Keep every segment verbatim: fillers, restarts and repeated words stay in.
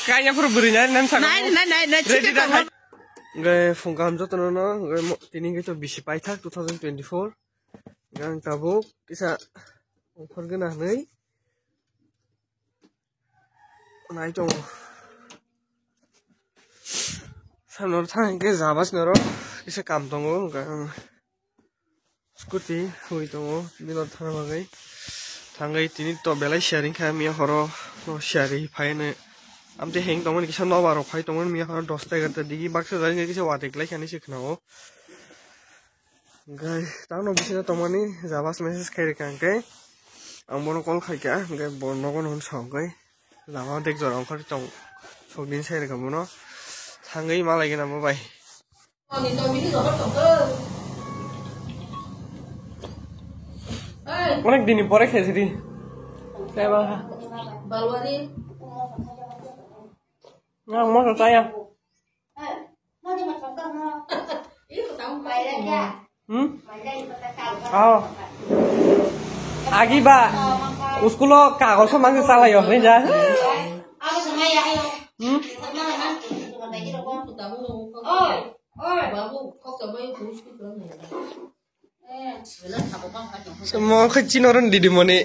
Kanya phuru bwrwi nai, nang sakno. Nai, nai, nai, nai, Ready chicken da tongo. Khai. Hwnkhe phung kaham jotono no, hwnkhe mo-, tini hwnkhe to bisi paithak two thousand twenty-four. Hwnkhe ang tabuk kisa ongkhor gana hwnwi nai tongo. Samno thang hwnkhe jabas noro kisa kam tongo, hwnkhe ang Scooty hui tongo, milor thana bagwi. Thangwi tini to belai sharing kha, miya horo no shari phaino. Amte heng tongmani kisa nobar rok phai tongmani, miya horo dosta egarta digi baksa jani kisa watik lai kani se khnao. Gai tangno bisino tongmani jabas message khai rikha hwnkhe. Ang bono call khaikha, hwnkhe bo nogo no hwn sa hwnkhe. Lama dek jora ongkhar tong sok din sai rikha bono. Thangwi malai gana bo bai. Onek dini pore khaisidi. Tei bangkha. Nang moso chaya. Hmm? Oh. Agi ba. Uskulo kagoso mangsa chalayo, hinja. Hmm? Mo khe chino ron didi moni.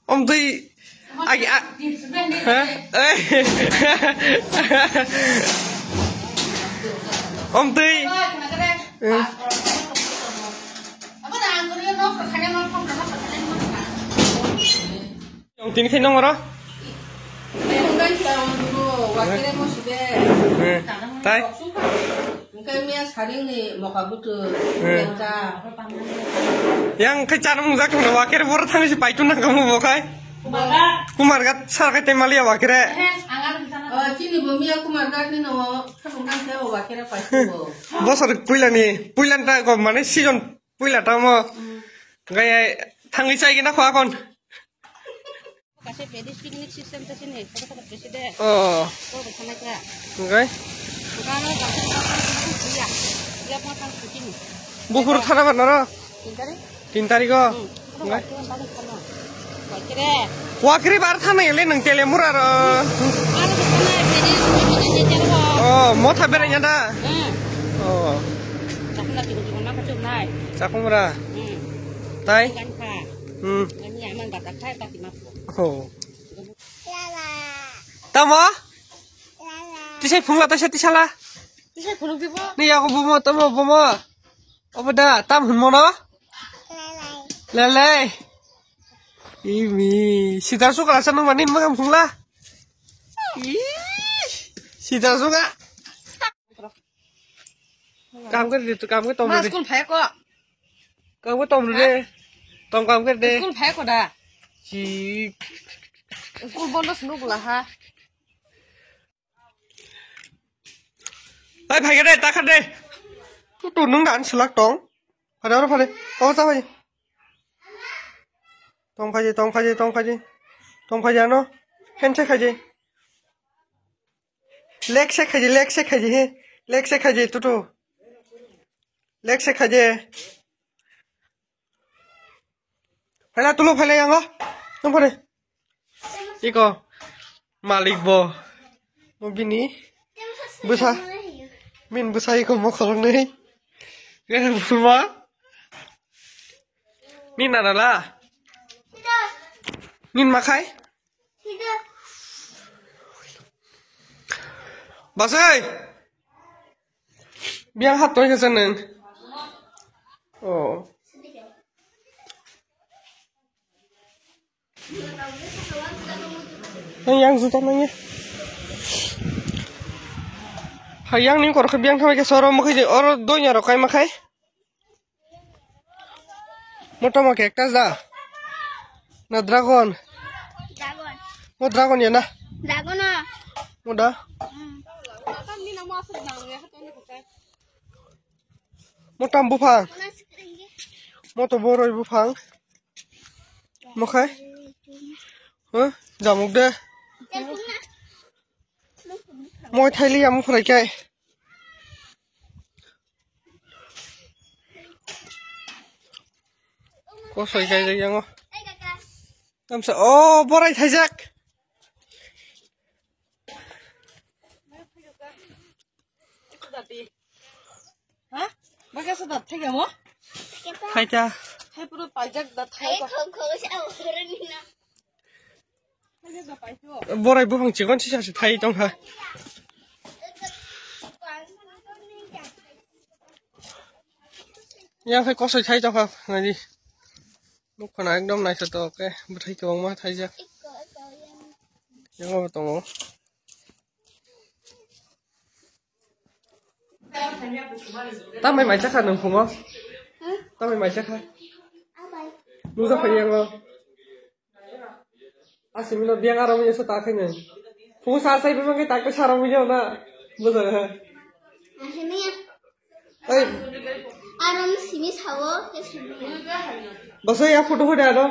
Om twi agi a. Ha? Eh. Om twi. Eh. Yang tini khe nong oro? Eh, tai? Eh. Yang khe chana mung jak thangna wakere boro thangsi paitun nang kamu bo khai. Kumargat sar khai temaliya wakere. Oh, chini bo miya Kumargat ni no, thangna khe wakere paitun bo. Bosor puilani, puilan ta ko mane season puila tamo. Gai thangwi chai gina khwa kon. Kaisa picnic system ta sini, kata kata president. Oh. Ko ba sana kya? Enggak. Bukan lo, bukan lo, bukan lo, bukan lo. Iya, iya, bukan lo, bukan lo. Bukur thana ba noro? Tin tarik? Tin tarik o? Hmm. Enggak. Bukan lo, bukan lo. Wakire. Wakire bar thana ele nang tele mura ro. Bukan lo, bukan lo, jadi, jadi, jadi, jadi, jadi, Oh, mo thabe ranya da? Hmm. Oh. Chakna tigo tigo na kachuk nai. Chakumra. Hmm. Tai? Bukan kha. Hmm. Ini aman batak khai, batik mapuk. Oh. Tamo? Tisai phunukla, taisa tisala. Tisai phunuk dibo. Ni yago bomo, tamo bomo. Obo da, tam hwnmo no? Lele. Imi, sida suka sa nung mani makan phungla. Ih, sida suka. Kam kar de, tu kam kar tom Ma de. School phai ko. Kam kar tom de. Tom kam kar de. School phai ko da. Chi. School bondo sunu gula ha. Ai phai de, ta kar de. Tu tu nung dan selak tong. Phai de, phai de. Oh, ta phai. Tong phai de, tong phai de, tong phai de. Tong phai de ano. Handshake khai de. Leg shake khaidi, leg shake khaidi, he. Leg shake khaidi, tutu. Leg shake khaidi. Phaila, tulu phaila yango. Tong phare. Iko. Malik bo. Mo bini. Bwsa. Min bwsa iko mo khoroknwi. Buma. Min nanala. Min makhai. Basai! Biang hat toi kesa neng. Oh. Neng yang juta nang ya. Hai yang ni korok biang thamai kesa oro mukhi oro donya rok kai makhai. Mo tamo cactus da? Na dragon? Dragon. Mo dragon ya na? Dragon o. Mo da? Hmm. Mo tam buphang? Mo to boroi buphang. Mo khai? Huh? Jamuk de. Mo thaili ya mo phrai kai. Kosoi kaijak yango. Tamsa, oh, borai thaijak. Ha? Bagasa da thega mo? Thaita. Hai puro paijak da thai. Borai buphang chikon sisa se thai tongkha. Yang khai kosoi thai tongkha, nai di. Mukhana ekdom naithotok khe, bwthai kwbangma thaijak. Yang tongo. Tamai mai chakha nwng phungo? Tamai mai chakha? Nujak phai yango. Asimino biyang aro miyasa ta khaino. Phungo sa sai bimang khe ta khe saro miyo na. Bujak ha. Oi. Aro simi sawo khe simi. Basa ya photo hoda aro.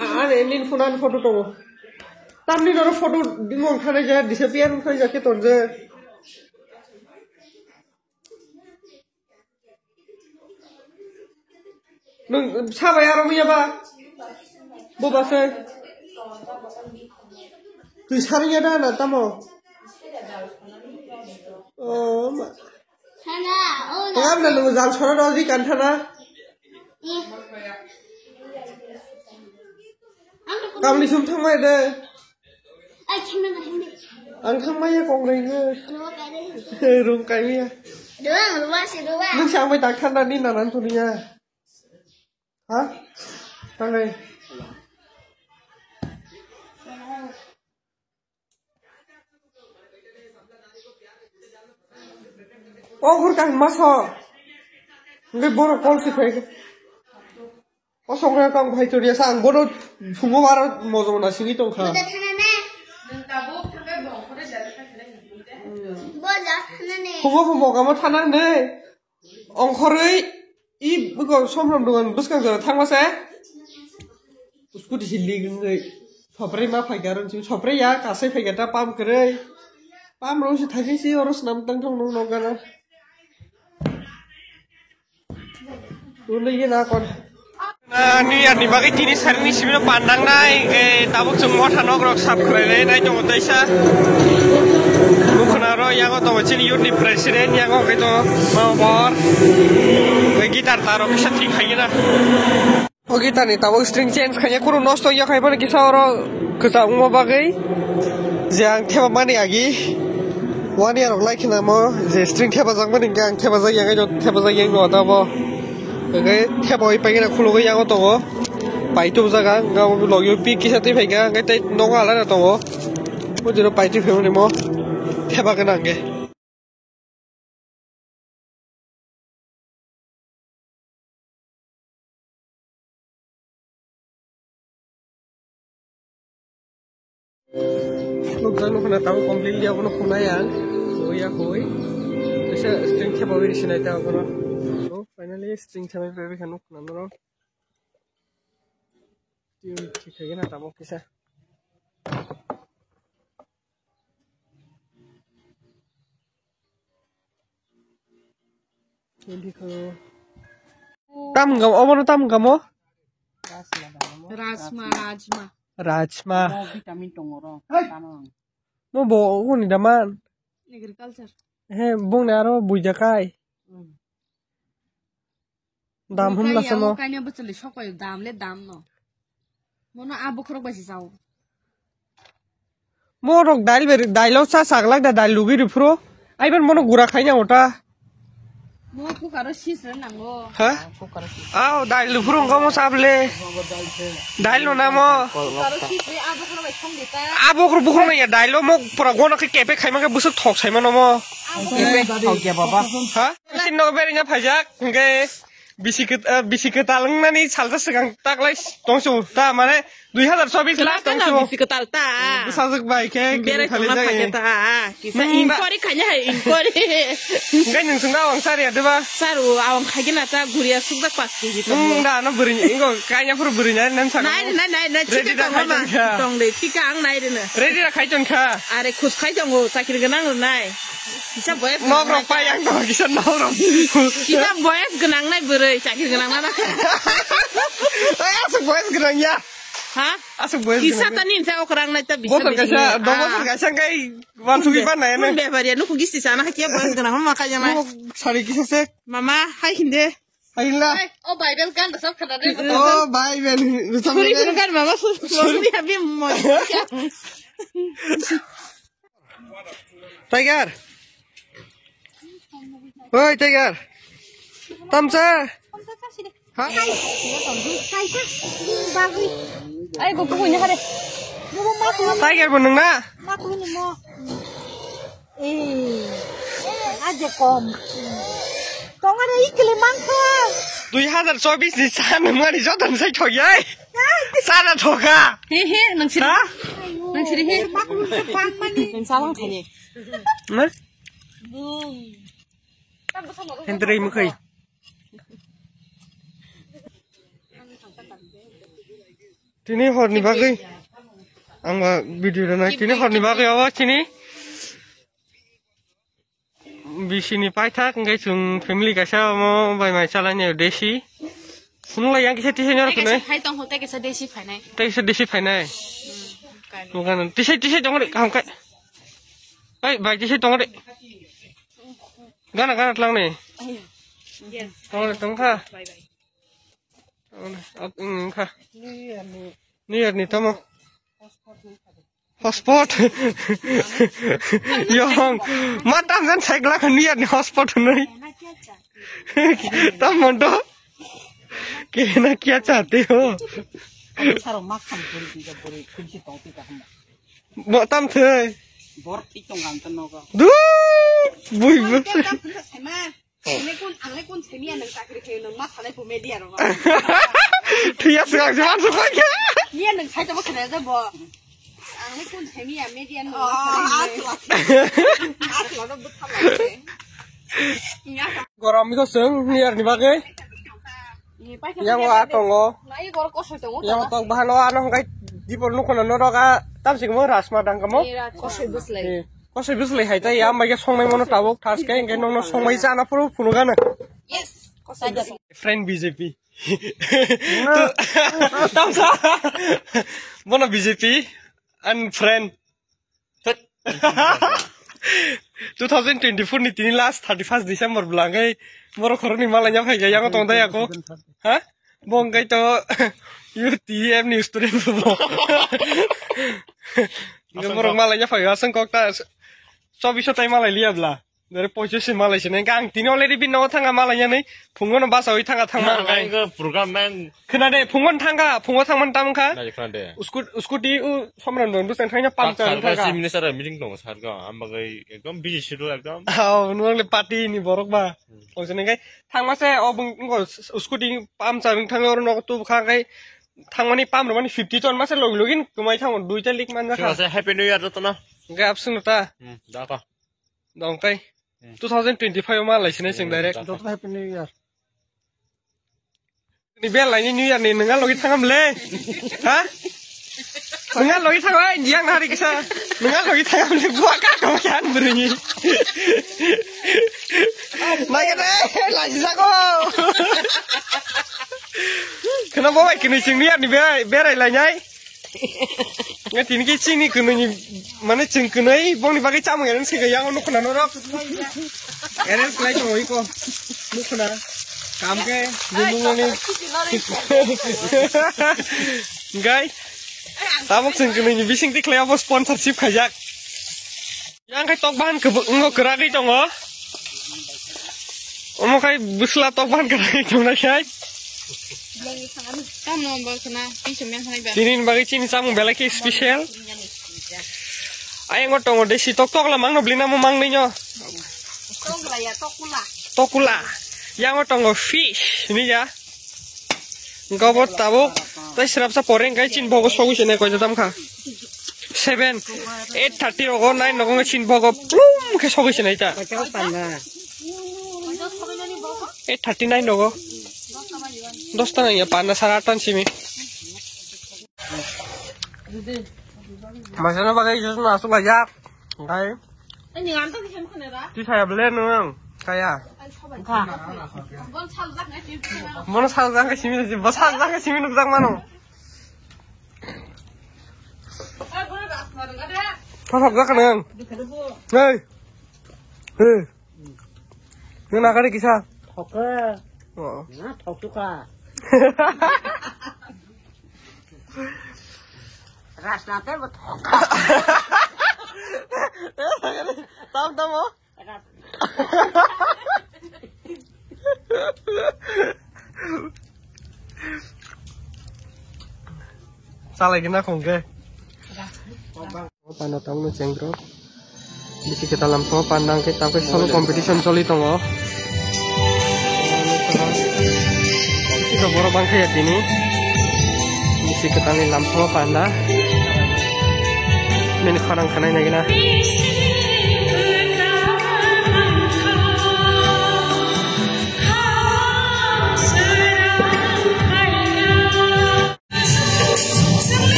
Ani nin phone an photo tongo. Tamni noro photo bimang thane ja disappear khai ja khe tonje. Nwng sabai aro miyaba? Bo basa. Twi sariya da na tamo? Oh, ma. Sana, oh, Tong amna nwng jal sora do di kan thana. Kamli sum thangmai de. Ai, khemna na hindi. Ang thangmai ya kong ring. Ruwa kai de. Rum kai ya. Ruwa, ruwa si ruwa. Nwng sa amai tak thana ni nanan tu niya. Ha? Tangai. O hur kan maso. Ngai boro kol si phai. O songra kang bhai choriya sa ang bono phumo baro mojo na singwi tongkha. Bo ja thana ne. Phumo phumo kamo thana ne. Ongkhorwi i buko somrom dogan bwskang jora thangma se. Scooty si lig wngwi. Sopre ma phaikha ron si sopre ya kasai phaikha ta pam kwrwi. Pam rong si thaising si oro swnam tang thong nong nong gana. Uni gina kon. Ah, New Year ni bagwi tini sari ni simi no pandang nai, eh, tabuk chwng motha nok rok sap khlai lai nai tongo taisa. Bukhuna ro yago tongo chini youth ni president, yago khe to mama bor. Eh, guitar taro kisa thik khai na. O guitar ni tabuk string change khai ya, kunu nosto ya khai bani kisa oro kwchang wngma bagwi. Je ang theba mani agi. One year rok lai khina mo, je string theba jak mani hingke ang theba jak ya, theba jak ya no tabo. Hingke theba oi paigena khulugwi yango tongo. Paitubjak ang, ang logio pi kisa twi phaikha, hingke tei nogo alada tongo. O jero paitwi phaimani mo theba gana hingke. Nukjak nukna tabuk completely abono khunai ang. Oya koi. Kaisa string thepawi risinai ta abono. So, finally string thepai phaibai kha nukna norok. Tune thik khaigena tabuk kisa. Tam gam, obono tam gamo? Rajma, rajma. Rajma. Oh, vitamin tongo ro. Tamo. Mo bo uni daman. Agriculture. He, bongni aro buijakai. Hmm. Dam hum lasa mo. Kanya bwchwlwi sokoi dam le dam no. Mono a bokhorok bai se chao. Mo rok dail ber, dailo cha chaglak da, dail lugwi rw phuru. Aibar mono gura khaina ota. Mo kukaro sis re nango. Ha? Kukaro sis. Ao dail lugwi phuru ngamo chable. Dail no namo. Kukaro sis re a bokhorok bai song de ta. A bokhorok bokhorok nai ya dailo mo pura gono khe kepe khaima khe bwswk thok saima no mo. Kepe thok ya baba. Ha? Sin no beri nya phajak. Hingke bisi kwt-, eh, bisi kwtal wngnani salsa swkang taklai tongsu ta, mane dui hazar chobis last tongsu. Bisi kwtal ta. Bwsajwk bai khe berai khali tongna jai. Phai khe ta. Kisa inquiry khaina hai inquiry. Hingke nwng sungna awang sari adeba. Saru awang khaigena ta guria sukda pas keji tong. Hmm, da no bwrwi ingo kanya phuru bwrwi nai nan sa. Nai nai nai nai. Ready da khai tong kha. Tong de thika ang nai rena. Ready da khai tong kha. Are khus khai tongo chakri gwnang rwnai. Kisa boyes nok rok pai ang to kisa nok rok. Kisa boyes gwnang nai bwrwi, chakri gwnang na. Ai, asuk boyes gwnang ya. Ha? Asuk boyes gwnang. Kisa tani insa okrang nai ta bisa. Bosor kaisa, do bosor kaisa kai wan sugi pan nai ne. Bepar ya, nuku gisti sana hakia boyes gwnang ma kaya mai. Sari kisa se. Mama, hai hinde. Haila. Hai, o Bible gan rwchap khana de. O Bible rwchap khana de. Suri kan mama su-, suri abi mo. Tiger. Oi, Tiger. Tamsa. Ha? Ai, go, go, go, hare. Tiger bo nung na? Eh, aje kom. Tongare ikle mangkha. Dui hazar chobis ni sa nungmani joto ni sai thok yai. Sa na thoka. He, he, nang siri. Ha? Nang siri, he. Nang salang khani. Ma? Hendrei mukhai. Tini horni bagwi ang ba video rwnai. Tini horni bagwi abo chini bisini paithak hwnkhe chwng family kaisa omo bai mai chalai nai desi. Phunuk lai yang kisa tisai nai rw khnai. Hai tong hote kisa desi phainai. Tei kisa desi phainai. Bukan tisai tisai tong rw kaham kai. Ai bai tisai tong rw. Gana gana tlang ni. Tong rw tong kha. Wngkha. New Year ni tamo. Hotspot. Yong. Ma tam jan cycle kha New Year ni hotspot hwnwi. Tam monto. Kehna kya chahte ho? Saro ma kham puri twi ka puri khulsi tong twi ka hamo. Bo tam thai. Bor tik tong gam tan nogo. Du. Bui bu. Ang le kun, ang le kun semiya nang chakri khe nang ma thalai pu media ro. Thiya swkang se mansu koi khe. Niya nang sai tamo khna da bo. Ang le kun semiya media nang ma thalai. Asla. Asla no butha lai. Gorom ko seng New Year ni bagwi. Yang wa tongo. Yang tok bahano ano hwnkhe dipol nukono norok a tamsik mo rasma dang kamo. Kosoi buslai. Kosoi buslai hai tai ya mai songnai mono tabuk thas kai hwnkhe nongno songmai chana phuru phunukano. Yes. Friend B J P. Tamsa. Bono B J P and friend. Thut. Two thousand twenty-four ni tini last thirty-first December bwla hwnkhe borok khoroknwi malaina phaikha yango tongda yako. Ha? Bo hwnkhe to U T M ni student bo. Hwnkhe borok malaina phaikha aswng kokta chobiso tai malai liya bwla. Dare poichis se malai se nai ang tini already bin no thanga malai yani phungo no basa oi thanga thangma ang. Program nang. Khna de phungo thanga phungo thangman tam kha. Nai khna de. Uskut uskuti u somran don bus thangna pam char thanga. Chief minister meeting dong sar ga am bagai ekdom busy schedule ekdom. Oh, nuang le party ni borok ba. Poisa nai kai thangma se o bung ngo uskuti pam char thanga oro no tu kha kai thangmani pam romani fifty ton ma se log login kumai thango duita lik man kha. Happy New Year jotono. Gap sunu ta. Hmm, da ka. Dong tai. Hmm. Two thousand twenty-five ma lai sinai sing direct. Joto Happy New Year. Ni bel lai ni New Year ni nunga logi thangam le. Ha? Nunga logi thangam ai yang hari kisa. Nunga logi thangam le buah ka kau kian berunyi. Nai kata lai sisa ko. Kena bawa kini sing New Year ni berai berai lai nyai. Nga tini ke chini kunui ni, mane chwng kunui bongni bagwi chamung ereng se yang nukho na norok. Ereng khlai tong oi ko. Nukho na. Kam ke bumung ni. Gai. Tabuk chwng kunui ni bising tikhlai abo sponsorship khaijak. Yang khai tok bahan kebo ngo kwragwi tongo. Omo khai bwsla tok bahan kwragwi tongnai khai. Tamno bo khna, piso meng khnai ba. Tini ni bagwi chini chamung belai khe special. Ayang o tongo desi tok tok la mangno blina mo mangnai no. Tok la ya, tok kula. Tok kula. Yang o tongo fish ni ya. Gobo tabuk tai srapsa pore hwnkhe chini bogo sogwi se nai koita tamkha. Seven, eight thirty rogo, nine rogo wngkhe chini bogo plum khe sogwi se nai ta. Eight thirty nine rogo. Dosta nang ya panna sara atta ni simi. Masano bagwi juice no asuk laijak. Hwnkhe Twi saya bele nwng kaya. Bono saljak khe simi, bo saljak khe simi nukjak mano. Thok jak nwng. Hey. Hey. Nwng nakari kisa. Thok. Oh. Na thok tuka. Rasnate bo thok. Tam tam o. Chalai gina khong ke. Panda tangno chengrok. Bisi kwtal lamsongo panda hwnkhe tabuk sono competition choli tongo. Ito borok bangkha ya tini. Bisi kwtalni lamsongo panda. Nini khorang khanai nai gina.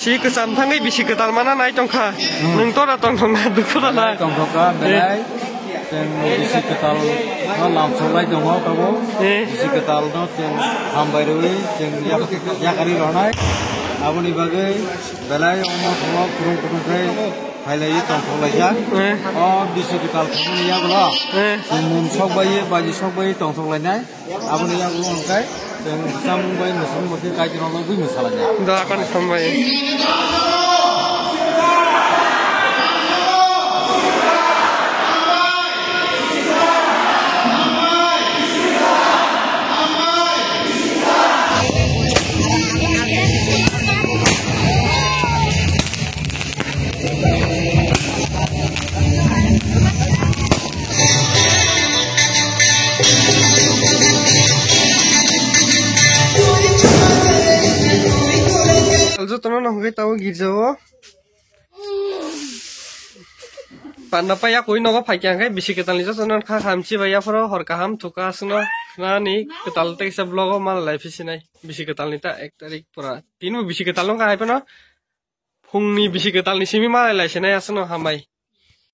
Si kwcham thangwi bisi kwtal mana nai tongkha. Hmm. Nwng tora tongthokna dukhu da na. Tongthokha, eh, belai. Chwng bisi kwtal no lamsoklai tongo, tabo. Eh. Bisi kwtal no chwng hambai rwi, chwng yak-, yakari rwnai. Aboni bagwi belai omo thangma kwrwng kwrwng khe phailaiwi tongthoklaijak. Eh. O bisi kwtal thangmani yagulo. Eh. Chwng mung sokbai, baji sokbai tongthoklainai. Aboni yagulo hwnkhe chwng samung bai mwsang mukhe kaitorno nugwi mwsalainai. Da, akan sambai. Jotono no hwnkhe tabuk girjao. Panda pai yakui nogo phaikha hwnkhe bisi kwtalni jotono kha hamchi bai yaphoro hor kaham thukha aswkno nani kwtal teisa vlog o malai lai phisinai bisi kwtalni ta ek tarik pura tinbo bisi kwtal wngkha haiphano phungni bisi kwtalni simi malai lai sinai aswkno hambai.